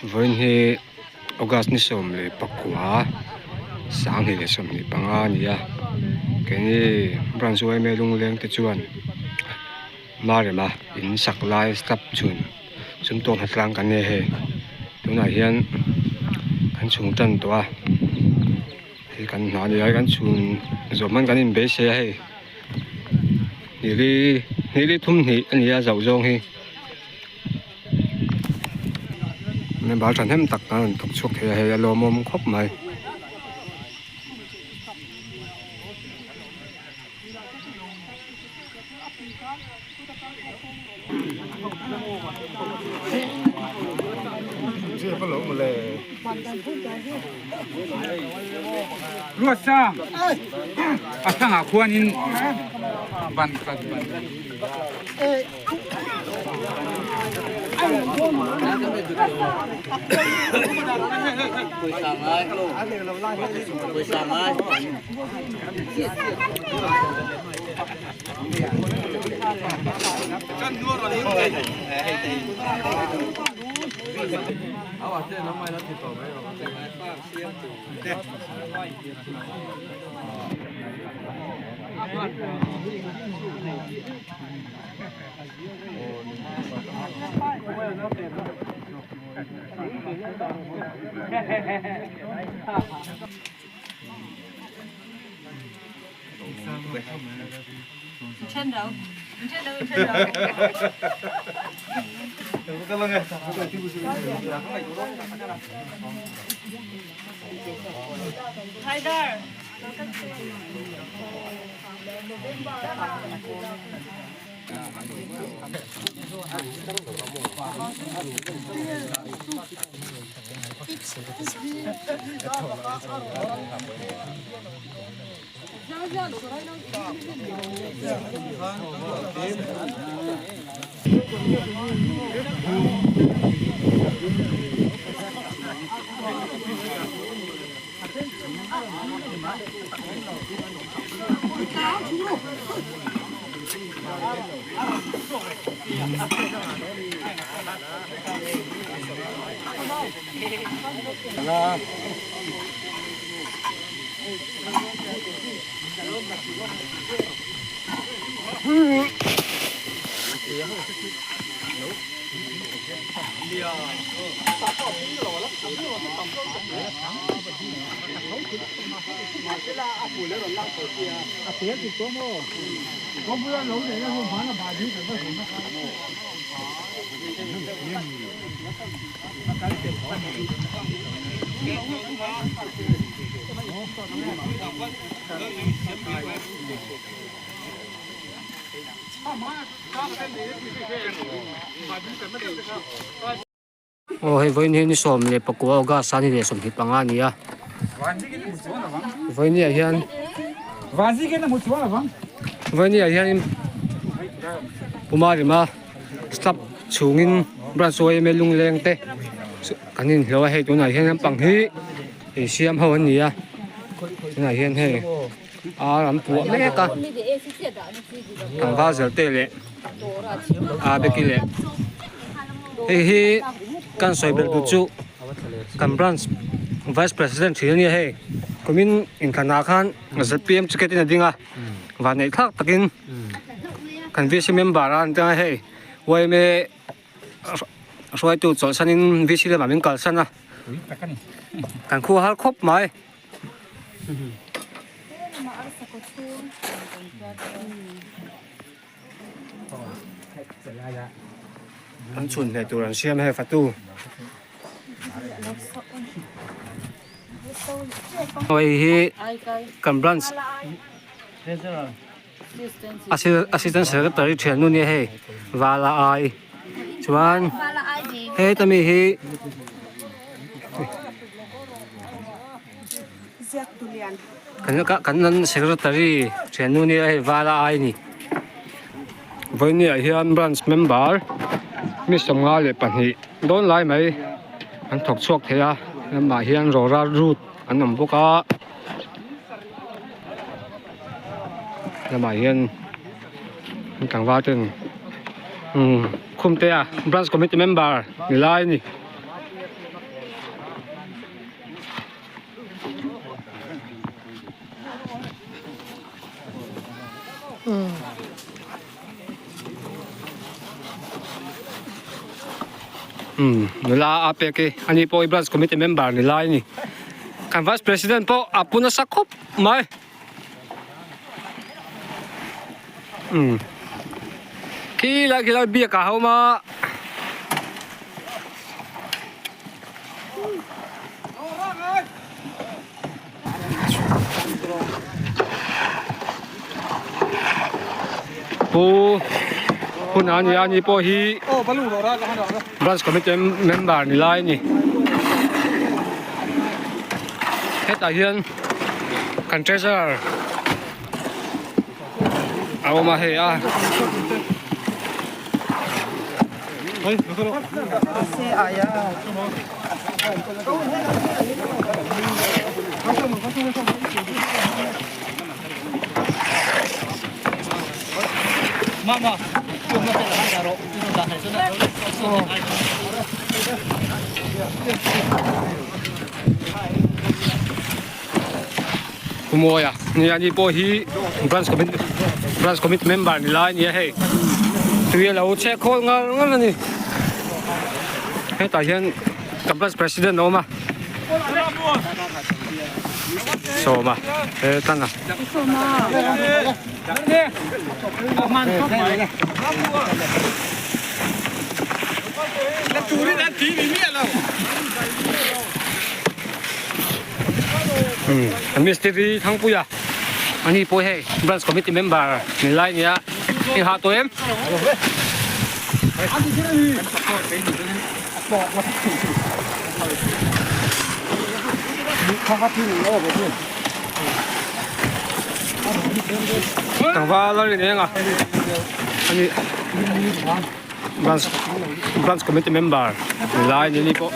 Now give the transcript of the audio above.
Vawiin hi August ni 19 2025 a ni a, keini branch yma lungleng te chuan Marema in sak lai slab chhun sum tawk hnatlang kan nei a hei tunah hian kan chhung tan tawh a hei kan hna a ni a kan chhun zawh hman kan inbeisei a hei nili nili thum hnih a ni a zoh zawng hi. Member thahnem tak an rawn thawk chhuak thei a hei a lawmawm khawp mai. Ruatsang a thangah khuanin ban khat ban. Aw hei vawiin hi ni 19 August a ni leh 25 a ni a vawiin ah hian vawiin ah hian Pumarima slab chhungin branch yma lungleng te kan inhlawh a hei tunah hian lampang hi insiam ho an ni a tunah hian hei ar an puah mek a tlangval zel te leh a beki leh hei hi kan sawi belh duh chu kan branch vice president thin a nia hei kumin inthlanah khan zpm ticket in a ding a vanneih thlak takin kan vc member a an tia hei yma hruaitu chawlhsanin vc lamah min kalsan a kan khua har khawp mai. An chhun hle tur an siam hei fatu. Hei hi kan branch assistant secretary thiannu nia hei vala ai chuan heta mi hi Kan kan secretary thiannu nia hei vala ai a ni vawinia hian branch member mi 52 dawn lai mai an thawk chhuak thei a lamah hian rawra root an awm bawk a lamah hian an tlangval ten umm khumte a branch committee member ni lai a ni. Umm nula a pek i ani pawh hi branch committee member ni lai a ni. Kan vice president pawh a pu nasa khawp mai. Umm khi lai khi lai biak ah a awm a. Pu hun a ni a ni pawh hi branch committee member ni lai a ni hetah hian kan treasurer a awm a hei a. Kumawia nia ni pawh hi branch committee branch committee member ni lai a ni a hei tui a lo chhe khawl ngar ngar a ni hetah hian ka branch president a awm a sawma he tan a. Mistiri Thangpuia ani pawh hei branch committee member ni lai nia i hah tawh em? Tlangval a rin eng a ani branch branch committee member ni lai ni ni pawh.